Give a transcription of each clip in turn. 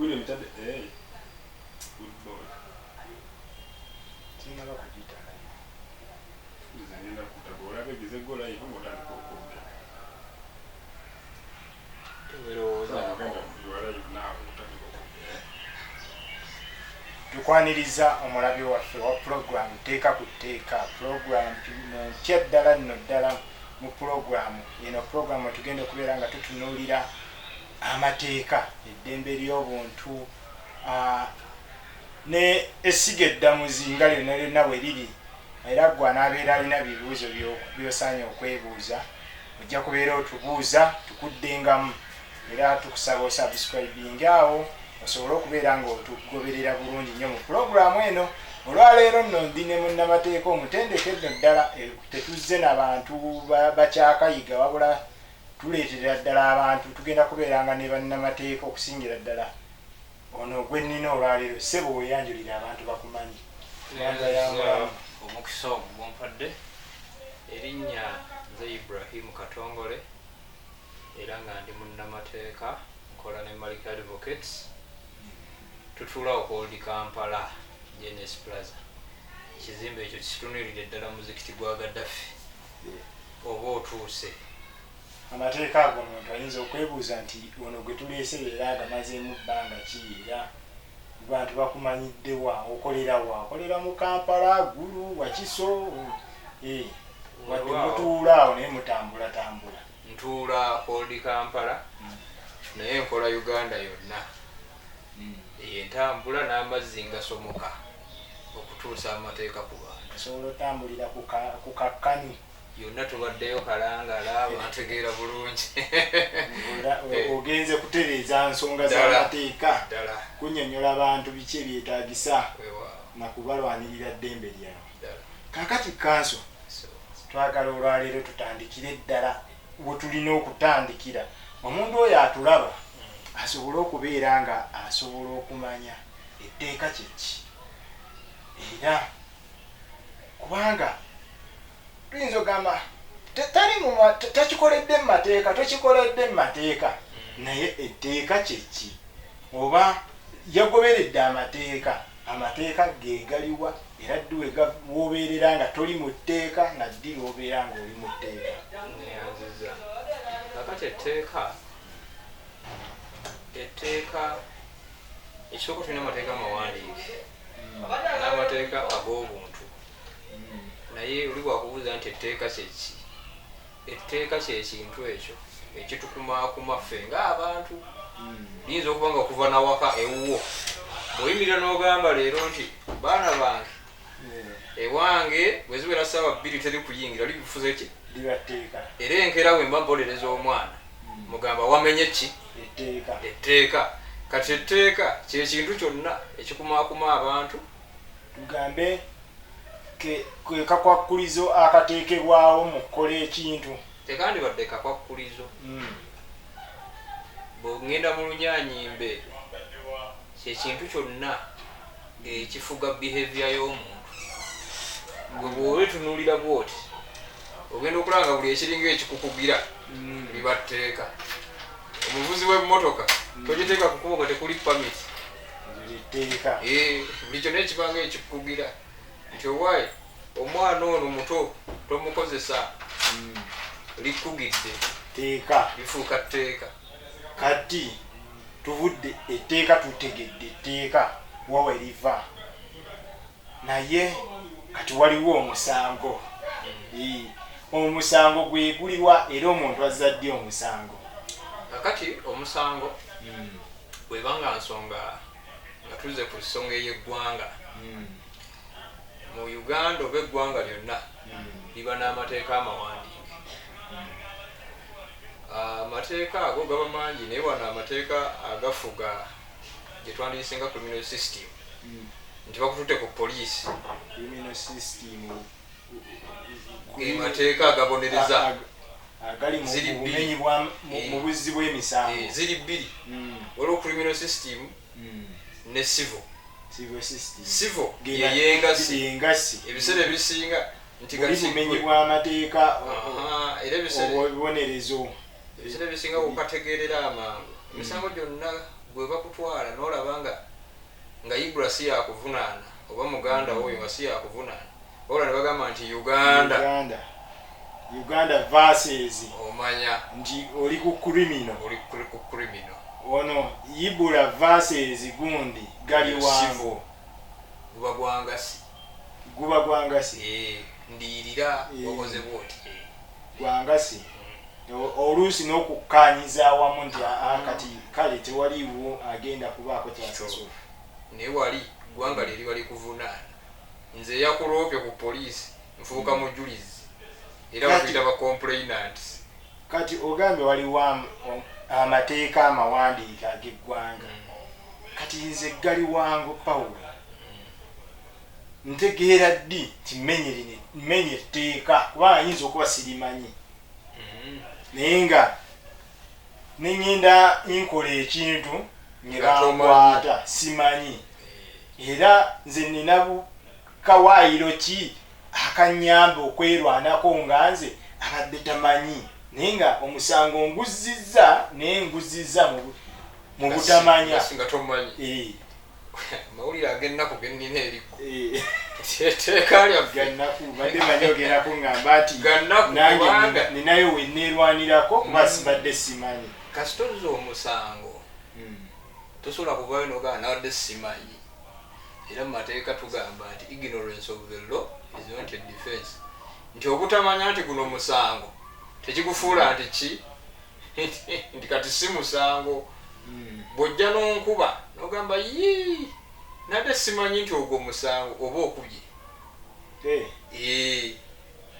Gundi emutadde, hey. Good boy. Sinaba kugiyita live. Nze ngenda kutta bw'olaba egize go live ng'otandika okwogera. Tewerowoozaako. Genda you are live now, otandika okwogera. Tukwaniriza omulabi waffe wa pulogulaamu Teeka ku Tteeka, pulogulaamu mpya ddala nno ddala mu pulogulaamu eno, pulogulaamu tugenda okubeera nga tutunuulira amateeka, eddembe ly'obuntu, ne essiga eddamuzi nga lyonna lyonna bwe liri. Era gwe anaabeera alina bibuuzo by'osaanye okwebuuza, ojja kubeera otubuuza tukuddengamu. Era tukusaba osubscribinge awo osobole okubeera ng'otugoberera bulungi nnyo mu pulogulaamu eno. Olwaleero nno ndi ne munnamateeka omutendeke nno ddala. Tetuzze na bantu bakyakayiga, wabula tuleeterera ddala abantu. Tugenda kubeeranga ne bannamateeka, okusingira ddala ono gwe nnina olwaleero. Ssebo, weeyanjulira abantu bakumanyi. Kubanga yambulamu. Omukisa ogwo gumpadde. Erinnya nze Ibrahim Katongole, era nga ndi munnamateeka, nkola ne Malik Advocates. Tutuula ku Old Kampala, GNS Plaza. Ekizimbe ekyo kitunuulidde ddala muzikiti gwa Gaddafi oba otuuse. Amateeka ago, omuntu ayinza okwebuuza nti ono gwe tuleese leero agamazeemu bbanga ki? Era bantu bakumanyiddewa? Okolera wa? Okolera mu Kampala, Gulu, Wakiso? Wadde Weewaawo. mutuula awo, naye mutambulatambula. Ntuula Old Kampala, naye nkola Uganda yonna. Eyo entambula n'amazzi ngasomoka okutuusa amateeka ku bantu. Osobola otambulira ku kakkani. Yonna tubaddeyo Kalangala, bantegeera bulungi. Ogenze kutereeza nsonga Ddala. z'amateeka, Ddala. kunnyonnyola bantu biki ebyetaagisa Weewaawo. nakubalwanirira ddembe lyabwe. Ddala. Kaakati kanso, So, twagala olwaleero tutandikire ddala we tulina okutandikira, omuntu oyo atulaba asobole okubeera nga asobola okumanya etteeka kyeki. Era kubanga tuyinza okugamba tali mu takikoledde mu mateeka, tokikoledde mu mateeka, naye etteeka kyeki? Oba yagoberedde amateeka, amateeka ge galiwa? Era ddi wobeerera nga toli mu tteeka, na ddi lwobeera nga oli mu tteeka? Neyanziza. Kakati etteeka ekisooka, tulina amateeka amawandiike n'amateeka ag'obuntu. Naye oli bwakubuuza nti etteeka kyeki, etteeka kyekintu ekyo ekitukumaakuma ffe ng'abantu. Liyinza okuba nga okuva nawaka ewuwo, bw'oyimirira n'ogamba leero nti, "Baana bange, ewange bwe ziwera ssaawa 2 teri kuyingira," libifuze ki? Liba tteeka. Era enkeera bwe mba mpolereza omwana, mugamba wamenye ki? Etteeka. Etteeka. Kati etteeka kyekintu kyonna ekikumaakuma abantu. Tugambe ke kakwakkulizo akateekebwawo mu kukola ekintu. Tekandibadde kakwakkulizo. Bw'ŋŋenda mu Lunyanyimbe, kyekintu kyonna ekifuga behavior y'omuntu. Gwe bw'olitunuulira bwoti, ogenda okulaba nga buli ekiringa ekikukugira liba tteeka. Omuvuzi w'emmotoka togiteeka ku kkubo nga tekuli permit. Eryo lyetteeka. Eh, buli kyonna ekibanga ekikukugira nti owaayi, omwana ono muto, tomukozesa, likugidde. Tteeka. Lifuuka tteeka. Kati tuvudde etteeka, tutegedde etteeka wawe liva, naye kati waliwo omusango. Omusango gwe guliwa, era omuntu azza ddi omusango? Kakati omusango bwebanga nsonga, nga tuzze ku nsonga ey'eggwanga mu Uganda oba eggwanga lyonna, liba n'amateeka amawandiike. Amateeka ago gaba mangi, naye wano amateeka agafuga gye twandiyisenga criminal system, nti bakututte ku poliisi. Criminal system. Ge mateeka agabonereza. Agali mu Ziri mu bumenyi bbiri. bwa mu buzzi bw'emisango. Ziri bbiri. Waliwo criminal system ne civil. Civil system. Civil yeyengasi. Yengasi. Ebiseera ebisinga nti buli kati bumenyi bw'amateeka, Aha, era ebiseera obubonerezo. Ebiseera ebisinga bukategeerera amangu. Emisango gyonna Gwe bakutwala n'olaba nga Ibra si yakuvunaana oba muganda oyo nga si yakuvunaana, wabula ne bagamba nti Uganda, Uganda, Uganda versus, omanya nti oli ku criminal. Oli ku criminal. Ono Ibula versus gundi gali wangu. Civil. Guba gwangasi. Guba gwangasi. Ndiyirira wakoze bwoti. Gwangasi. Oluusi n'okukkaanyiza awamu nti kati kale tewaliiwo agenda kubaako kyasasula. Naye wali ggwanga lye liba likuvunaana. Nze eyakuloopye ku poliisi nfuuka mujulizi era batuyita ba complainants. Kati ogambye waliwo amateeka amawandiike ag'eggwanga. Kati nze gali wangu Pawulo, ntegeera ddi nti mmenye etteeka? Kubanga nyinza okuba sirimanyi, naye nga nengenda nkola ekintu ne bankwata simanyi. Era nze nina kawaayiro ki akanyamba okwerwanako nga nze abadde tamanyi, naye nga omusango nguzizza, naye nguzizza mu butamanya. Nga tomanyi. Mawulire ag'ennaku gennina eriko. Etteeka lyaffe. Gannaku, badde manyi ogenda kuŋŋamba nti Gannaku nange kubanga ninayo we neerwanirako kuba sibadde simanyi. Kasita ozza omusango tosobola kuvaayo n'ogamba nabadde simanyi. Era mu mateeka tugamba nti ignorance of the law is not a defense. Nti obutamanya nti guno musango tekikufuula nti ki nti kati si musango. Bw'ojja n'onkuba n'ogamba yii nabadde simanyi nti ogwo musango, oba okubye.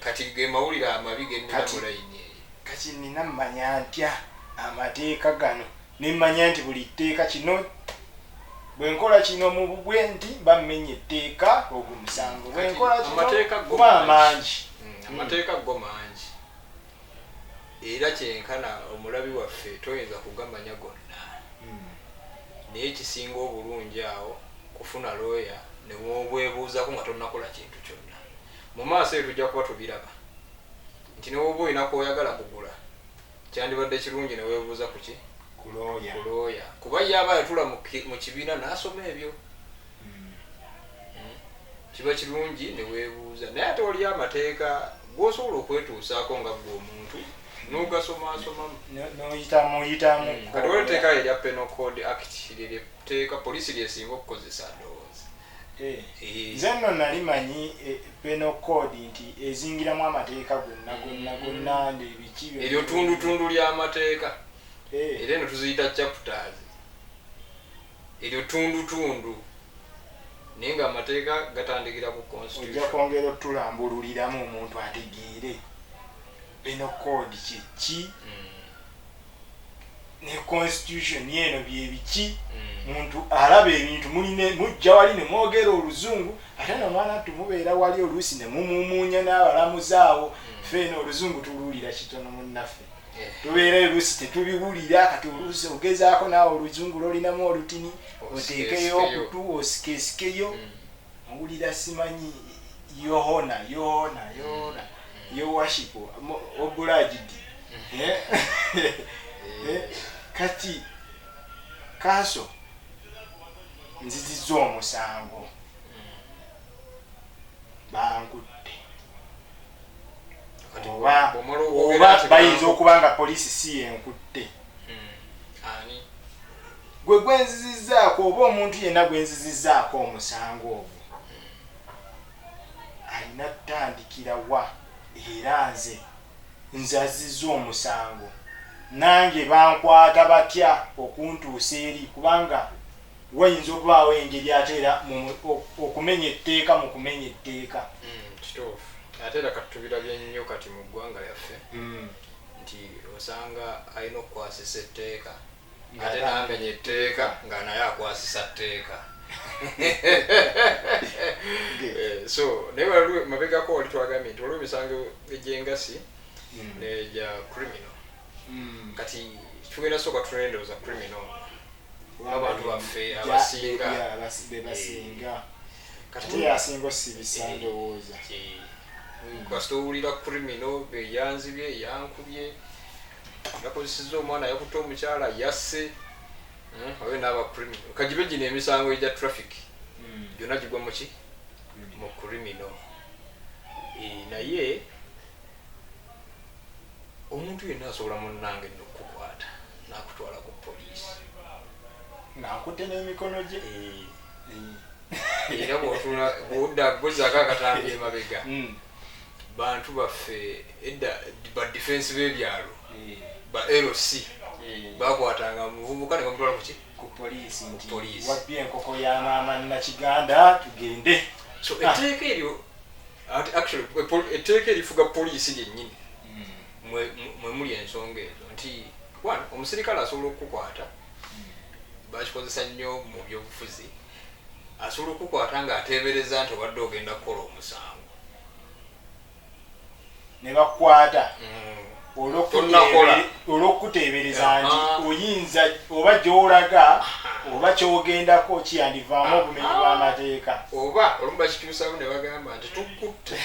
Kati ge mawulire amabi ge nnina mu layini eyo. Kati nina mmanya ntya amateeka gano nemmanya nti buli tteeka kino bwe nkola kino mu bubwe nti bammenya etteeka, ogwo musango, bwe nkola kino Amateeka go kuba mangi. Amangi. Amateeka go mangi era kyenkana omulabi waffe toyinza kugamanya gonna, naye ekisinga obulungi awo kufuna looya newobwebuuzako nga tonnakola kintu kyonna. Mu maaso eyo tujja kuba tubiraba nti newoba olina kwoyagala kugula, kyandibadde kirungi neweebuuza ku ki? Ku looya. Ku looya, kuba ye aba yatula mu kibiina n'asoma ebyo. Kiba kirungi neweebuuza, naye ate waliyo amateeka gwosobola okwetuusaako nga gwe omuntu n'ogasomasomamu. Noyitamu oyitamu. Kati waliwo etteeka erya Penal Code Act, lyetteeka poliisi lyesinga okukozesa ndowooza. Nze nno nali manyi penal code nti ezingiramu amateeka gonna gonna gonna nebiki byonna. Eryo tundutundu ly'amateeka. Era eno tuziyita chapters, eryo tundutundu, naye nga amateeka gatandikira ku Ojja constitution. kwongera otulambululiramu omuntu ategeere penal code kyeki ne constitution eno byebiki. Muntu alaba ebintu muline mujja wali ne mwogera oluzungu, ate nomwana tumubeera wali oluusi ne mumumuunya n'abalamuzi awo. Ffe eno oluzungu tuluwulira kitono munnaffe. Tubeera oluusi tetubiwulira. Kati oluusi ogezaako naawe oluzungu lwolinamu olutini oteekeyo Osikeesikeyo. okutu osikeesikeyo. Owulira simanyi yohona yohona yohona your worship obliged. Kati kanso nzizizza omusango, bankutte. Kati Oba bw'omala okwogera oba nti bayinza okuba nga poliisi si yenkutte. Ani? Gwe gwenzizizzaako oba omuntu yenna gwenzizizzaako omusango ogwo alina tutandikira wa? Era nze azizza omusango nange bankwata batya okuntuusa eri? Kubanga wayinza okubaawo engeri ate era okumenya etteeka mu kumenya etteeka. Kituufu, ate era kati tubirabye nnyo kati mu ggwanga lyaffe nti osanga alina okukwasisa etteeka ate n'amenya etteeka nga naye akwasisa tteeka. So naye waliwo mabegako wali twagambye nti waliwo emisango egy'engasi n'egya criminal. Kati tugenda sooka tunendowooza criminal abantu baffe abasinga. Be basinga. Kati ate yasinga osibisa ndowooza. Kasita owulira criminal, beyanzibye, yankubye, yakozesezza omwana, yakutte omukyala, yasse. Oyo n'aba criminal kagibe gino emisango egya traffic gyonna gigwa muki? Mu criminal. Naye omuntu yenna asobola, munnange, nno okukukwata n'akutwala ku poliisi. Ng'akutte n'emikono gye. Era bw'otuna bw'odda gwozaako akatambi emabega, bantu baffe edda ba defense b'ebyalo, ba LC, bakwatanga muvubuka ne bamutwala kuki? Ku poliisi nti Poliisi. wabbye enkoko ya maama Nakiganda, tugende. So etteeka eryo actually etteeka erifuga poliisi lyennyini mwe muli ensonga ezo nti one, omusirikale asobola okukukwata, bakikozesa nnyo mu byobufuzi, asobola okukukwata ng'ateebereza nti obadde ogenda kukola omusango. Ne bakwata Tonnakola. olw'okuteebereza nti oyinza oba gy'olaga oba kyogendako kiyandivaamu obumenyi bw'amateeka. Oba olumu bakikyusamu ne bagamba nti tukutte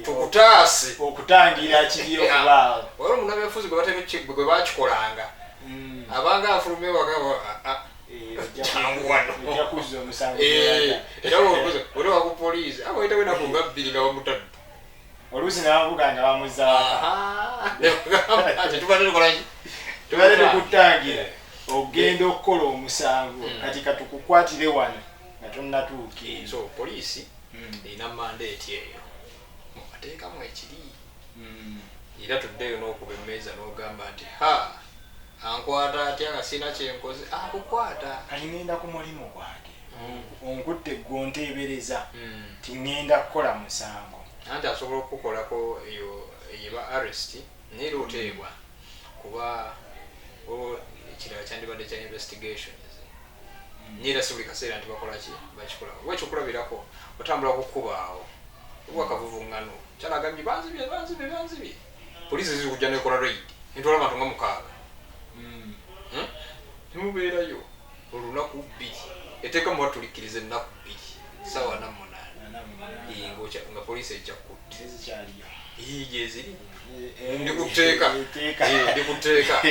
tukutaase. Okutangira kiri okubaawo. Waliwo omunnabyabufuzi gwe bakikolanga, abanga afuluma ewaka, "Jangu wano." Ojja kuzza omusango. Era oli ku poliisi abayitawo enaku nga 2 nga bamutadde. Oluusi nabavuga nga bamuzaaka. Nti tubadde tukolaki? Tubadde tukutangira ogenda okukola omusango, kati katukukwatire wano nga tonnatuuka eno. So poliisi erina mandate eyo mu mateekamu ekiri. Era tuddeyo n'okuba emmeeza n'ogamba nti ha, ankwata atya nga sirina kyenkoze? Akukwata. Kati ngenda ku mulimu gwange, onkutte gwe onteebereza ti ngenda kukola musango. Anti asobola okukukolako eyo eba arrest, naye era oteebwa kuba olwo ekirala kyandibadde kya investigations, naye era si buli kaseera nti bakola ki, bakikola. Oba ekyokulabirako, otambula ku kkubo awo oba akavuvuŋŋano, kyalagambye banzibye, banzibye, banzibye, poliisi ziri kujja nekola raid netwala abantu nga 6. Nemubeerayo olunaku 2, etteeka muba tulikkiriza ennaku 2, saawa 48. Nga poliisi ejja kutte. Tezikyaliyo. Gyeziri, ndi ku tteeka. Etteeka. Ndi ku tteeka.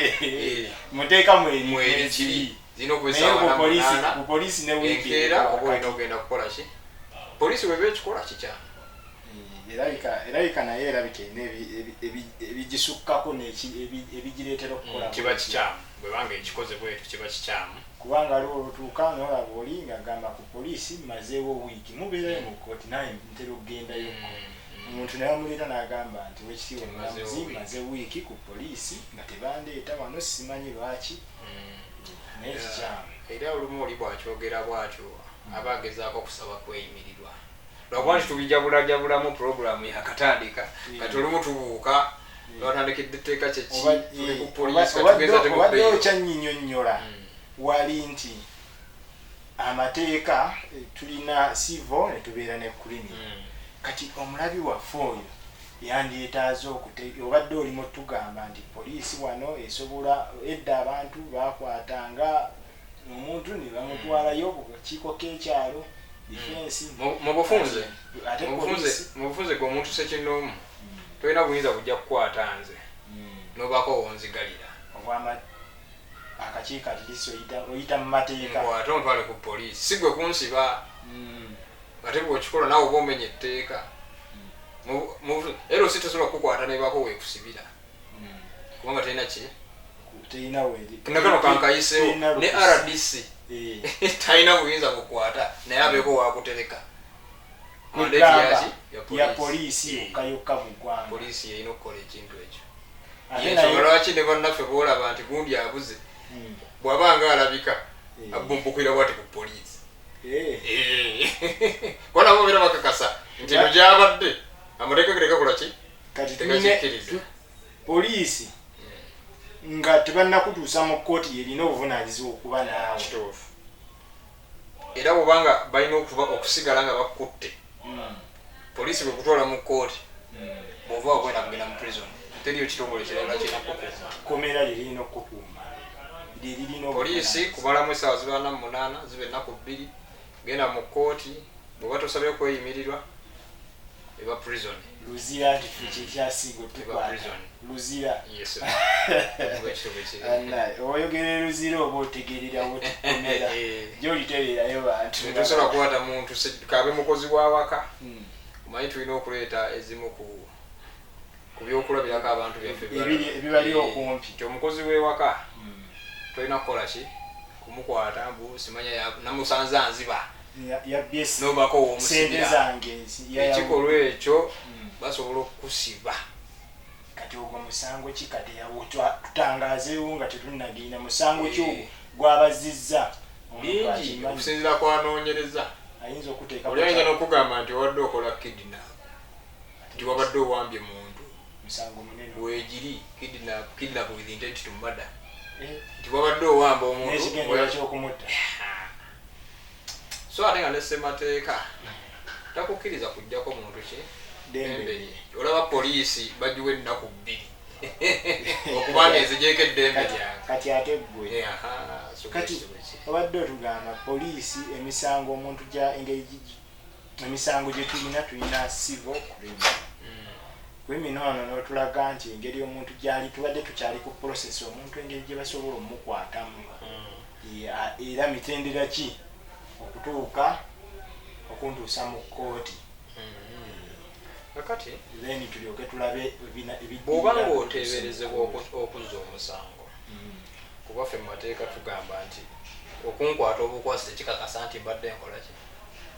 Muteeka mweri. Mweri kiri zirina okuba Naye essaawa ku ana poliisi, munaana ku poliisi ne wiiki enkeera oba olina wakati. ogenda kukola ki? Poliisi weba ekikola kikyamu. Erabika naye erabika erina ebigisukkako ebigireetera okukola. Kiba kikyamu bwebanga ekikoze bwetu, kiba kikyamu. Kubanga aliwo olutuuka nolaba oli ng'agamba ku poliisi mazeewo wiiki, mubeerayo mu kooti, naye ntera okugendayokko, omuntu naye amuleeta n'agamba nti wekitiibwa Mazeewo omulamuzi, wiiki. maze wiiki ku poliisi nga tebandeeta wano, simanyi lwaki, naye kikyamu. Era olumu oli bwakyogera bwatyo aba agezaako okusaba kweyimirirwa, lwakuba nti tubijabulajabulamu, puroguramu yakatandika kati, olumu tubuuka lwatandikidde etteeka kyeki, tuli ku poliisi, katugeza Obadde temubeeyo. okyanyinyonnyola wali nti amateeka, tulina civil ne tubeera ne criminal. Kati omulabi waffe oyo yandyetaaze okute obadde olimu tugamba nti poliisi wano esobola, edda abantu bakwatanga omuntu ne bamutwalayo ku kakiiko k'ekyalo, defense. Mu bufunze, Ate mu bufunze, poliisi mu bufunze gwe omuntu sekinnoomu tolina buyinza kujja kukwata nze nobaako wonzigalira. Obwama akakiiko atirisi oyita mu mateeka. Nkwate ontwale ku poliisi, si gwe kunsiba. Ate bwokikola naawe oba omenya etteeka. Era osi tosobola kukukwata nebaako weekusibira, kubanga terina ki. Terina weeri. Nakano kankayiseewo. Terina Ne lukusa. RDC talina buyinza bukwata, naye abeeko wakutereka. Mandate Kwegamba yaki? ya poliisi yokka yokka mu ggwanga. Poliisi yerina okukola ekintu ekyo. Ate Yensonga lwaki ne bannaffe boolaba nti gundi abuze, bw'aba nga alabika abumbukira bwati ku poliisi. Kuba nabo beera bakakasa nti eno gyabadde amateeka ge tegakola ki? Kati Tegakikkiriza. Poliisi nga tebannakutuusa mu kkooti yerina obuvunaanyizibwa okuba naawe. Kituufu, era bwobanga balina okuba okusigala nga bakutte, poliisi bwe kutwala mu kkooti, bw'ova ogenda kugenda mu prison, teriyo kitongole kirala kirina kukuuma. Kkomera lirina okukuuma, lyeririna. Poliisi kumalamu essaawa ziba 48, ziba ennaku 2, genda mu kkooti. Bw'oba tosabye kweyimirirwa, Eba prison. Luzira nti ffe kyekyasinga Eba otukwata prison. Luzira. Yes. Bwekityo bwekiri. Annaye, oyogerera Luzira oba otegererawo tukomera gyolitereerayo bantu. Tosobola kukwata muntu kabe mukozi wa waka. Omanyi tulina okuleeta ezimu ku byokulabirako abantu byaffe Ebibali okumpi. Nti omukozi w'ewaka tolina kukola ki, kumukwata mbu simanya namusanza nziba. Yabbye nobako sente womusibira zange ekikolwa ekyo basobola okukusiba. Kati ogwo musango ki? Kati yawo tutangazeewo nga tetunnagenda, musango ki ogwo gwabazizza? Omuntu Bingi akimanyi. Okusinziira kwanoonyereza Ayinza okuteeka oli ayinza n'okugamba nti obadde okola kidnap, nti wabadde owambye muntu. Musango munene. Weegiri kidnap with intent to murder, nti wabadde owamba omuntu N'ekigendera ky'okumutta. So ate nga ne ssemateeka takukkiriza kuggyako muntu ki Ddembe. ddembe lye. Olaba poliisi bagiwa ennaku 2 okuba nga ezigyeko eddembe lyange. Kati ate ggwe Eh, aha, so Kati bwekityo bwekiri. obadde otugamba poliisi emisango omuntu gya engeri emisango gye tulina, tulina civil, criminal. Criminal ono n'otulaga nti engeri omuntu gyali, tubadde tukyali ku process, omuntu engeri gye basobola omukwatamu. Era mitendera ki okutuuka okuntuusa mu kkooti? Kakati Then tulyoke tulabe bw'oba ebiddirira. ng'oteeberezebwa okuzza omusango, kuba ffe mu mateeka tugamba nti okunkwata obukwasi tekikakasa nti mbadde nkola ki.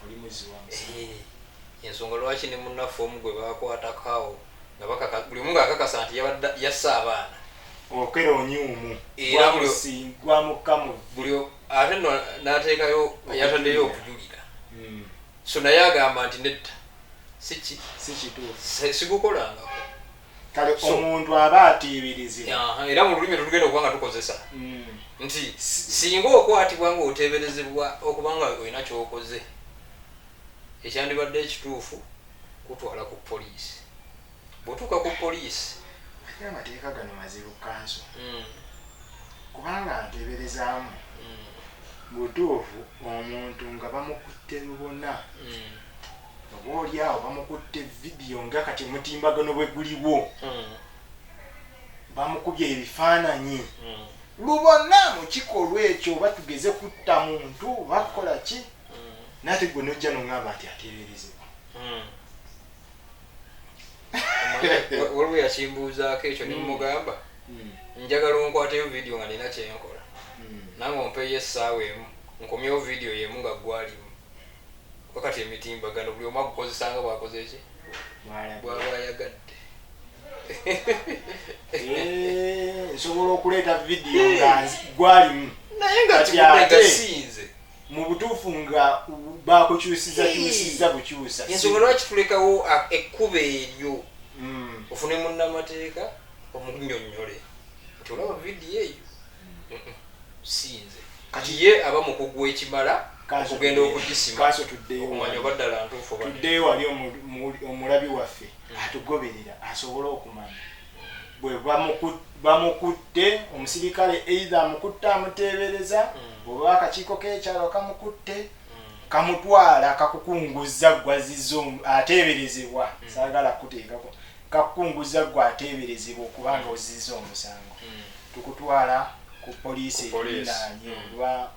Oli muzzi wa musango. Eh, ensonga lwaki ne munnaffe omu gwe bakwatako awo nga buli omu ng'akakasa nti yabadde yasse abaana. Okera onyumu. Era Gwamukka mu buli ate nno n'ateekayo yataddeyo okujulira, so naye agamba nti nedda, si ki Si kituufu. Sigukolangako. Kale omuntu aba ateeberezebwa. Aha, era mu lulimi tetugenda okuba nga tukozesa nti singa okwatibwa ng'oteeberezebwa okuba nga olina kyokoze, ekyandibadde ekituufu kutwala ku poliisi. Bw'otuuka ku poliisi Ate amateeka gano mazibu, kanso, kubanga nteeberezaamu butuufu omuntu nga bamukutte lubona, oba oli awo bamukutte vidiyo nga kati omutimbagano bwe guliwo, bamukubye ebifaananyi lubona mu kikolwa ekyo, oba tugeze kutta muntu, bakukola ki, naate gwe nojja noŋŋamba nti ateeberezebwa. Waliwo yakimbuuzaako ekyo nemugamba, njagala onkwateyo vidiyo nga nina kyenkola, nange ompeeyo essaawa emu nkomyewo vidiyo yemu nga gwalimu. Wakati emitimbagano buli omu agukozesanga bwakoze eki bwaba ayagadde. Eh, nsobola okuleeta vidiyo nga gwalimu. Naye nga Kati kigudde nga sinze. Mu butuufu nga bakukyusiza kyusiza bukyusa. Ensonga lwaki tulekawo ekkubo eryo, ofune munnamateeka omunnyonnyole nti olaba vidiyo eyo, sinze. Kati ye aba mukugu ekimala okugenda okugisima Kanso, tuddeyo okumanya wali. oba ddala ntuufu oba nedda. Tuddeyo wali omulabi waffe atugoberera asobole okumanya bwe bamukutte omusirikale, either amukutte amuteebereza, oba akakiiko k'ekyalo kamukutte kamutwala kakukunguza gwaziza ateeberezebwa. Saagala kuteekako kakukunguza gwe ateeberezebwa okubanga ozizza omusango, tukutwala ku poliisi Ku poliisi. etulinaanye oba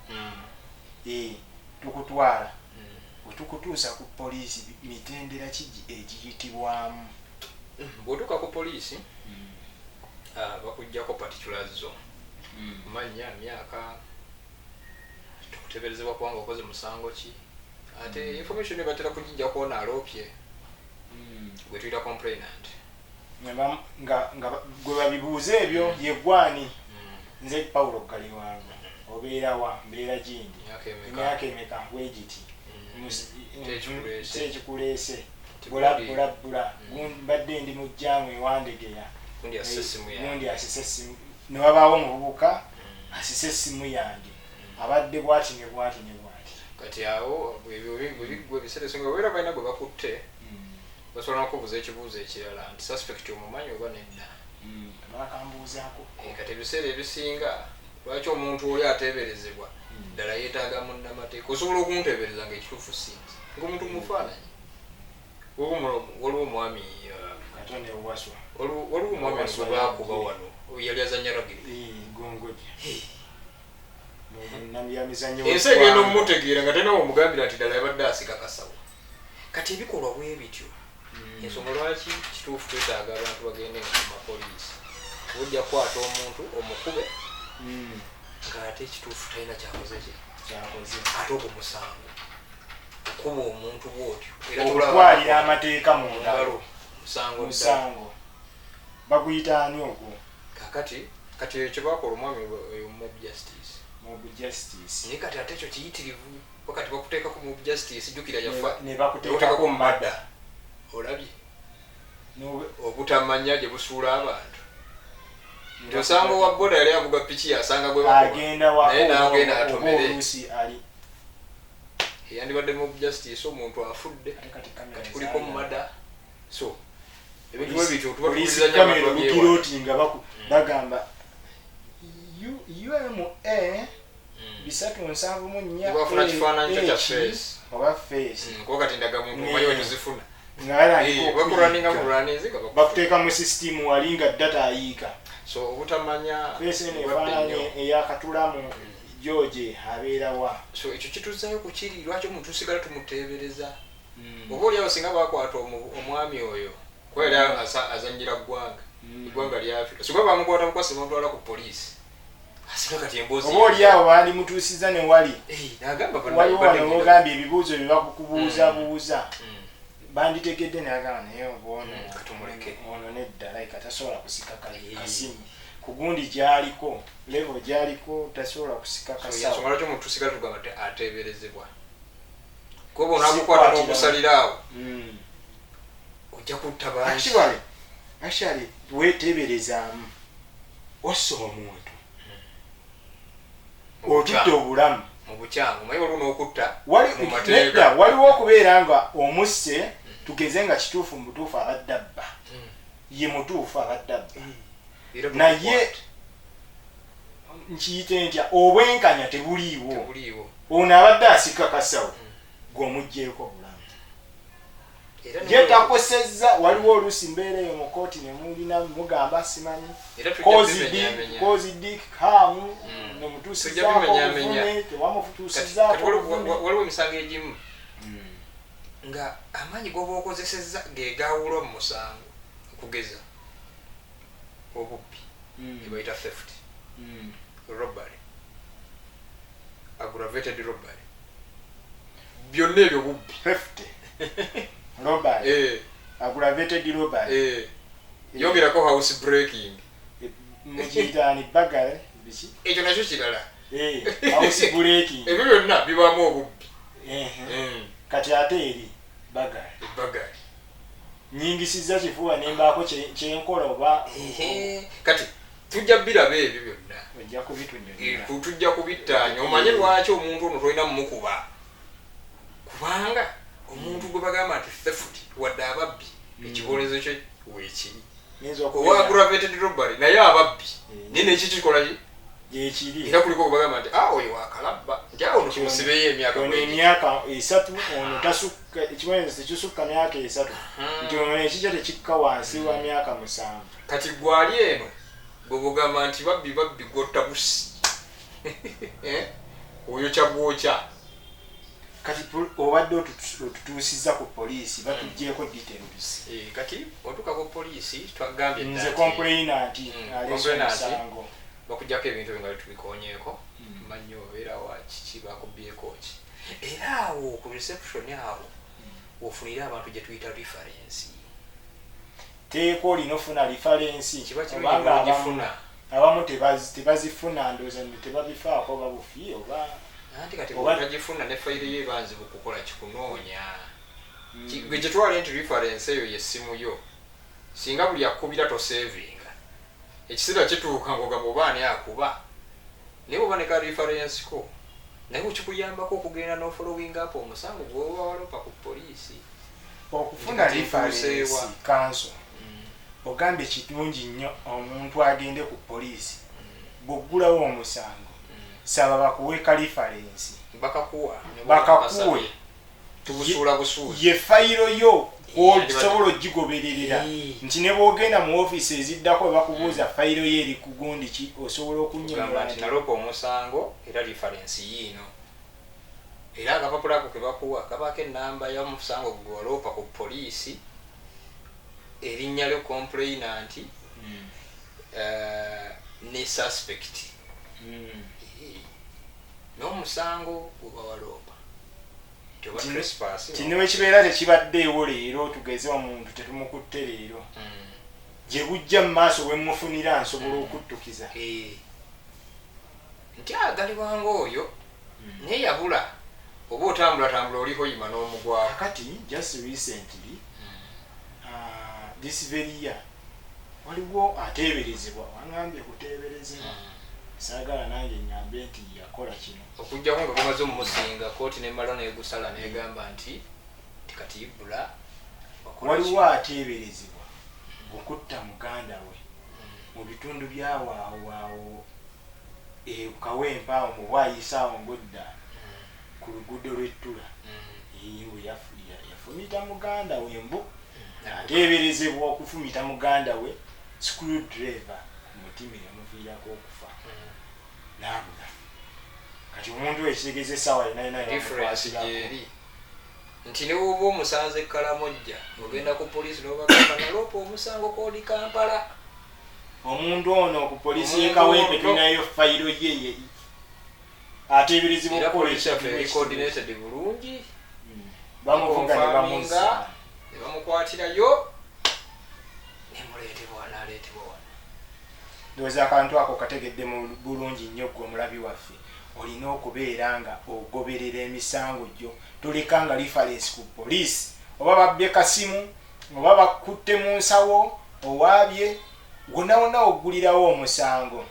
tukutwala. Wetukutuusa ku poliisi, mitendera ki egiyitibwamu? Bw'otuuka ku poliisi, bakugjako particulars zo, mannya, myaka, tukuteberezebwa kubanga okoze musango ki. Ate information batera kugijjako ono aloopye gwe tuyita complainant. Nga gwe babibuuza ebyo ye gwani? Nze Pawulo Galiwango. Obeerawa? Mbeera gindi. Myaka emeka? Emyaka emeka? Bwegiti. Ki ekikuleese? Ki ekikuleese? Ti Bula gundi- bula bula. Mbadde ndi mu jjaamu ewandegeya. Gundi asise essimu yange. Gundi asise essimu, ne wabaawo omuvubuka asise essimu yange, abadde bwati ne bwati ne bwati. Kati awo ebyo bwe biggwa, ebiseera ebisinga obeera balina gwe bakutte, basobola nokubuuza ekibuuzo ekirala nti suspect omumanyi oba nedda. Bakambuuzaako. Eh, kati ebiseera ebisinga lwaki omuntu oli ateeberezebwa ddala yeetaaga munnamateeka? Osobola okunteebereza nga ekituufu sinze, ngaomuntu mufaananyi. Waliwo omwami Katonda ewaswa. Waliwo omwami Waswa. gwe baakuba Yagira. wano, yali azanya rugby. Gongoja namyamizanyo. Ensi egenda omumutegeera nga talina womugambira nti ddala yabadde asika kasawo. Kati ebikolwa bwe bityo, ensonga lwaki kituufu twetaaga abantu bagende nga mu mapoliisi. Ojja kukwata omuntu omukube ng'ate ekituufu talina kyakoze ki. Kyakoze. Ate ogwo musango, okuba omuntu bwotyo era tolaba. Okutwalira amateeka mu mu ngalo. Ngalo musango ddala. Musango. Baguyita ani ogwo? Kakati kati ekyo kyebakola omwami oyo, mob justice. Mob justice. Naye kati ate ekyo kiyitirivu, wakati bakuteekako mob justice, jjukira yafa. Ne bakuteekako murder, olabye obutamanya gye busuula abantu, nti osanga owa boda yali avuga piki, yasanga gwe bakuba. Agenda wako. Naye n'agenda oba atomere. Oluusi ali Eyandibadde mob justice, omuntu afudde. Ate kati kamera Kati kuliko zaali. murder, so ebintu bwe bityo tuba Poliisi tuwuliriza nnyo kamera abantu babyewa. olukiroti nga bagamba UMA 374. Tebafuna kifaananyi kyo kya H, face. Oba face. Kuba kati ndagamuntu omanyi wetuzifuna. Nga batandika Bakulaninga okuyiga. mulwaninzi nga bakufuna. Bakuteeka mu sisitimu wali nga data ayiika. So obutamanya Face eno bulwadde efaananyi nnyo. eyakatulamu George abeera wa? So ekyo kituzzayo ku kiri lwaki omuntu tusigala tumuteebereza. Oba oliawo singa bakwata omwami oyo, kuba yali azannyira ggwanga, eggwanga lya Africa, singa bamukwata bukwasi bamutwala ku poliisi, asinga kati emboozi. Oba oliawo bandimutuusiza ne wali. Eh, n'agamba Waliwo badde wano ngenda- wogambye ebibuuzo bye bakukubuuzabuuza, banditegedde nagamba naye oba ono Katumuleke. ono nedda, like tasobola kusika kasimu ku gundi gyaliko, level gyaliko, tasobola kusika So, kasawo. yensonga lwaki omuntu tusigala tugamba nti ateeberezebwa, kuba onaakukwata Sikwatira. n'okusalira awo, ojja kutta bangi. Actually weteberezaamu ossa omuntu, Mu otudde bukyamu. obulamu. Mu bukyamu, omanyi waliwo n'okutta Wali mu mateeka. nedda, waliwo okubeera nga omusse, tugeze nga kituufu, mu butuufu abadde abba, ye mutuufu abadde abba, Era naye tukukwata. nkiyite ntya, obwenkanya tebuliiwo. Tebuliiwo. Ono abadde asika kasawo, gweomugjeeko obulamu. Era Ye takosezza. Waliwo oluusi mbeera eyo mu kooti ne mulina mugamba simanyi Era tujja bimenyaamenya. kozi dik kamu nemutuusizaako Tujja bimenyaamenya. obuvune, Kati tewamutuusizaako obuvune. waliwo emisango egimu nga amaanyi g'oba okozesezza ge gaawulwa mu musango, okugeza obubbi, ebayita theft, robbery, aggravated robbery, byonna ebyo bubbi. Theft, robbery, aggravated robbery. Yongerako house breaking. Mukiyitaani bagale biki? Ekyo nakyo kirala. House breaking. Ebyo byonna bibaamu obubbi. Ehe. Kati ate eri bagale Ebbagale. nyingisiza kifuba nembaako kyenkola oba. Ehe. Kati tujja biraba ebyo byonna. Ojja kubitunyonyola. Tujja kubittaanya omanye lwaki omuntu ono tolina mumukuba, kubanga omuntu gwe bagamba nti theft, wadde ababbi, ekibonerezo kye weekiri. Nyinza Owa okubeera aggravated robbery naye ababbi, naye nekikikola ki? Gyekiri. Era kuliko gwe bagamba nti a oyo wakalabba, nti awo ono tumusibeyo emyaka Ono bwegi. emyaka 3, ono tasukka, ekibonerezo tekisukka myaka 3, nti ono ekikyo tekikka wansi wa myaka 7. Kati gwali eno gwe bugamba nti babbi babbi, gwotta busi. Eh? Oyokya bwokya. Kati obadde otutuusizza ku poliisi, batugyeko details. Eh, kati otuuka ku poliisi, twagambye dda Nze nti complainant aleese Complainant. omusango. Bakuggyako ebintu ebyo nga tubikonyeeko, manyi obeera wa kiki, bakubyeko ki, era awo ku reception awo wofunire abantu gye tuyita reference. Teeka olina ofuna reference. Kiba kirungi Obanga n'ogifuna. abamu tebazifuna, ndowooza nno tebabifaako oba bufi oba Anti kati Oba bwotagifuna ne fayiro yo eba nzibu kukola kikunoonya. Gwe gitwale nti reference eyo yessimu yo, singa buli akubira tosevinga, ekiseera kituuka ng'ogamba oba ani akuba, naye bwoba ne ka reference ko naye okikuyambako okugenda n'ofollowing up omusango gwoba walopa ku poliisi. Okufuna Kati reference ntuuseewa. Kanso ogambye kirungi nnyo omuntu agende ku poliisi, bw'oggulawo omusango saba bakuwe ka reference. Bakakuwa. Bakakuwe. Tubusuula busuuzi. Ye fayiro yo. Osobola ogigobererera nti ne bwogenda mu ofiisi eziddako bakubuuza fayiro ye eri ku gundi ki, osobola okunyonyola nti naloopa omusango era reference yiino, era akapapula ako ke bakuwa kabaako ennamba y'omusango gwe waloopa ku poliisi, erinnya lyo complainant ne suspect n'omusango gwe bawaloopa. Kino ekibeera tekibaddeewo leero, tugeze omuntu tetumukutte leero, gye bujja mu maaso we mufunira nsobola okuttukiza nti agalibwanga oyo naye yabula, oba otambulatambula oliko yima n'omugwako. Kakati just recently, this very year, waliwo ateeberezebwa, wangambye kuteeberezebwa, saagala nange ngambe nti yakola kino. Okuggyako nga gumaze omumusinga, kooti nemala negusala negamba nti tikati ibula. Waliwo ateeberezebwa okutta muganda we mu bitundu byawaawo Kawempe awo mu Bwayisa awo ng'odda ku luguudo lw'Ettula. Mbu yafumita muganda we, mbu ateeberezebwa okufumita muganda we screw driver ku mutima eyamuviirako okufa n'abula. Kati omuntu ekitegeeza essaawa yonna yonna yamukwasirako nti ne woba omusanze Kalamojja ogenda ku poliisi n'obagamba naloopa omusango kooli Kampala. Omuntu ono ku poliisi y'e Kawempe tulinayo fayiro ye ateeberezebwa okukola ekintu coordinated bulungi, bamuvuga ne bamuzza ne bamukwatirayo nemuleetebwa n'aleetebwa wano. Ndowooza akantu ako kategedde bulungi nnyo. Ggwe omulabi waffe olina okubeera nga ogoberera emisango gyo, toleka nga reference ku poliisi, oba babbye kasimu, oba bakutte mu nsawo, owaabye wonna wonna oggulirawo omusango,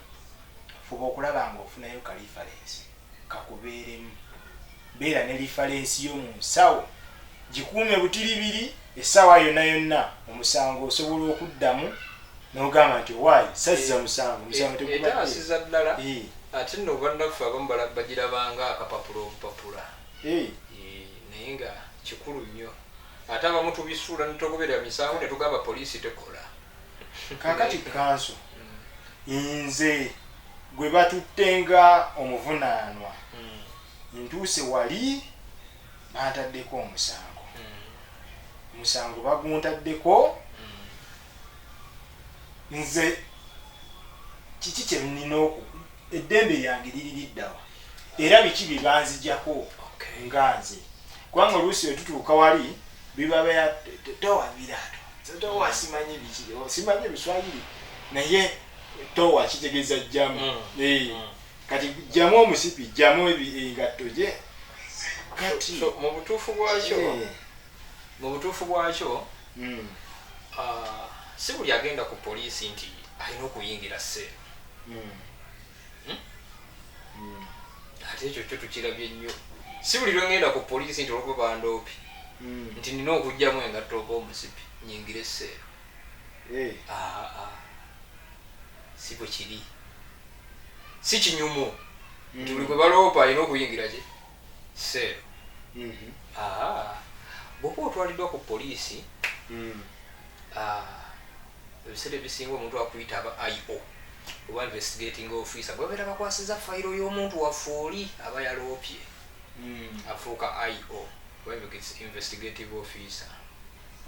fuba okulaba nga ofunayo ka reference kakubeeremu. Beera ne reference yo mu nsawo, gikuume butiribiri, essaawa yonna yonna omusango osobola okuddamu n'ogamba nti owaayi sazza musango, musango tegubadde. Etaasiza ddala. Ate nno bannaffe abamu bagirabanga akapapula obupapula, naye nga kikulu nnyo. Ate abamu tubisuula ne tugoberera misango ne tugamba poliisi tekola. Kaakati kanso nze gwe batutte nga omuvunaanwa, ntuuse wali bantaddeko omusango, omusango baguntaddeko nze, kiki kye nnina oku eddembe lyange liri liddawa era biki bye banzijako nga nze? Kubanga oluusi wetutuuka wali biba toa biraato, toa simanyi biki, simanyi ebiswayiri, naye toa kitegeeza jjamu. Kati jjamu omusipi, jjamu engatto gye kati Mu butuufu bwakyo, mu butuufu bwakyo, si buli agenda ku poliisi nti alina okuyingira cell. Ate ekyo kyo tukirabye nnyo. Si buli lwengenda ku poliisi nti olwokuba bandoopi nti nina okugjamu engatto oba omusipi nyingire cell. Si bwe kiri, si kinyumu nti buli gwe baloopa alina okuyingira ki cell. Bw'oba otwaliddwa ku poliisi, ebiseera ebisinga omuntu akuyita aba IO oba investigating officer, gwebabeera bakwasiza fayiro y'omuntu waffe oli aba yaloopye, afuuka IO oba investigative officer.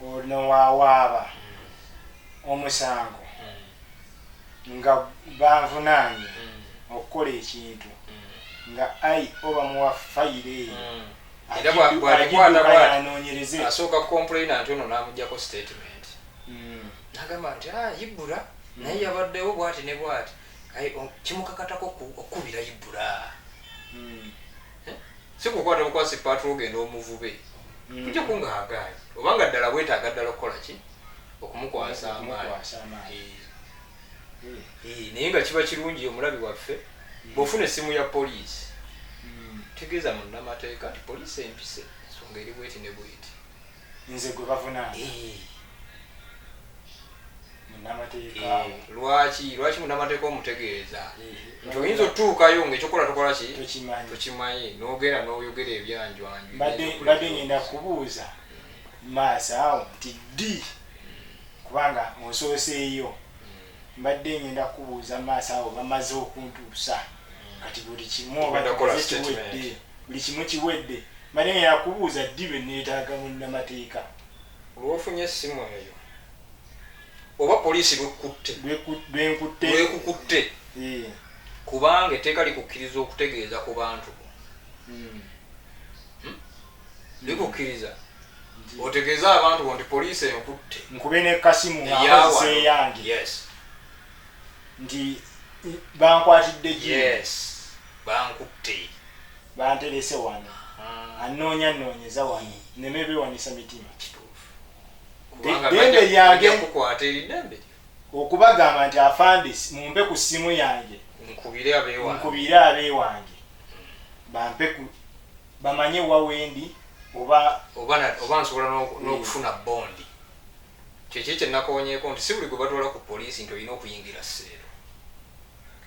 Ono wawaaba omusango nga banvunaanye okukola ekintu, nga IO bamuwa fayiro eyo, era bw'alikwata bw'ati anoonyereze. Asooka complainant ono n'amugjako statement, n'agamba nti, "Ah, Ibula naye yabaddewo bwati ne bwati." Kimukakatako okukubira Ibula, si kukwata bukwasi patrol ogenda omuvube. Tujja kungaagaanyi obanga ddala bwetaaga ddala okukola ki, okumukwasa amaanyi. Okumukwasa amaanyi. Naye nga kiba kirungi omulabi waffe bw'ofuna essimu ya poliisi, tegeeza munnamateeka nti poliisi empise, ensonga eri bweti ne bweti. Nze gwe bavunaana, munnamateeka. Lwaki munnamateeka omutegeeza nti oyinza otutuukayo ngaekyokola tokola ki? Tokimanyi. Tokimanyi, n'ogenda n'oyogera ebyanjwanju. Mbadde ngenda kubuuza. Maaso awo nti ddi, kubanga osooseeyo, mbadde ngenda kukubuuza maaso awo. Bamaze okuntuusa kati buli kimu oba Ogenda kukola tumaze, statement. Kiwedde, buli kimu kiwedde. Mbadde ngenda kubuuza ddi lwe neetaaga munnamateeka. Lwofunye essimu eyo oba poliisi lwekutte. Lwenkutte. Lwekukutte. Kubanga etteeka likukkiriza okutegeeza ku bantu. Likukkiriza otegeeze abantu bo nti poliisi enkutte. Nkube ne kasimu nga Eyawa. nkozesa eyange. Yes. Nti bankwatidde gi. Yes, bankutte. Banterese wano, anoonya nnoonyeza wano, neme bewanisa mitima. Kituufu. Kubanga Ddembe lyange. bajja kukwata eri ddembe lyo. Okubagamba nti afande, mumpe ku ssimu yange. Nkubire abeewange. Nkubire abeewange bampe ku bamanye wa wendi oba. Oba nsobola n'okufuna bondi. Kyekiri kyenakonyeeko nti si buli gwe batwala ku poliisi nti olina okuyingira seero.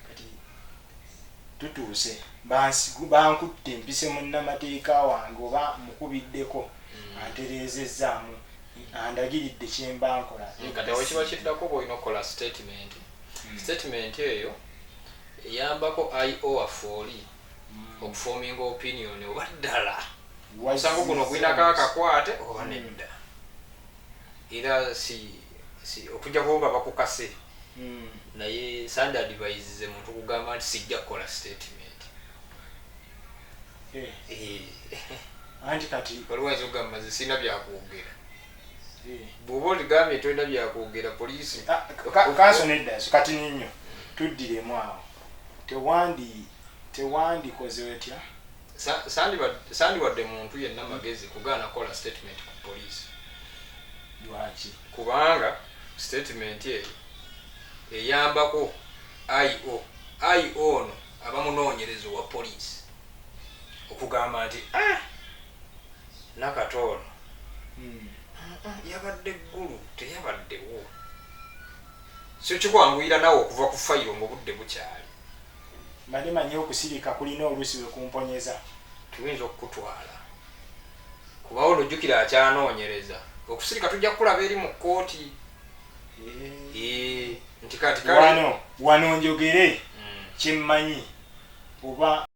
Kati tutuuse, bankutte, mpise munnamateeka wange oba mukubiddeko, antereezezzaamu, andagiridde kyemba nkola. Kati awo kiba kiddako oba olina okukola statement. Statement eyo eyambako IO waffe oli okuforminga opinion oba ddala omusango guno gulinako akakwate oba nedda. Era si okujjako nga bakukase. Naye sandi advise muntu kugamba nti sijja kukola statement. Anti kati Waliwo ayinza okugamba nze sirina byakwogera. Bw'oba oligambye tolina byakwogera, poliisi Ah, kanso nedda. So kati nnyo tuddiremu awo, tewandikoze otya? Sandiwadde muntu yenna magezi kugaana kukola statement ku poliisi. Lwaki? Kubanga statement eyo eyambako IO. IO ono aba munoonyereza owa poliisi okugamba nti, "Ah, nakatoono yabadde ggulu, teyabaddewo." So kikwanguyira naawe okuva ku fayiro ng'obudde bukyali. Mbadde manyi okusirika kulina oluusi we kumponyeza. Tuyinza okukutwala kubawo nojjukira akyanoonyereza. Okusirika tujja kukulaba eri mu kkooti. Nti kati kale Wano wano njogere kyemmanyi oba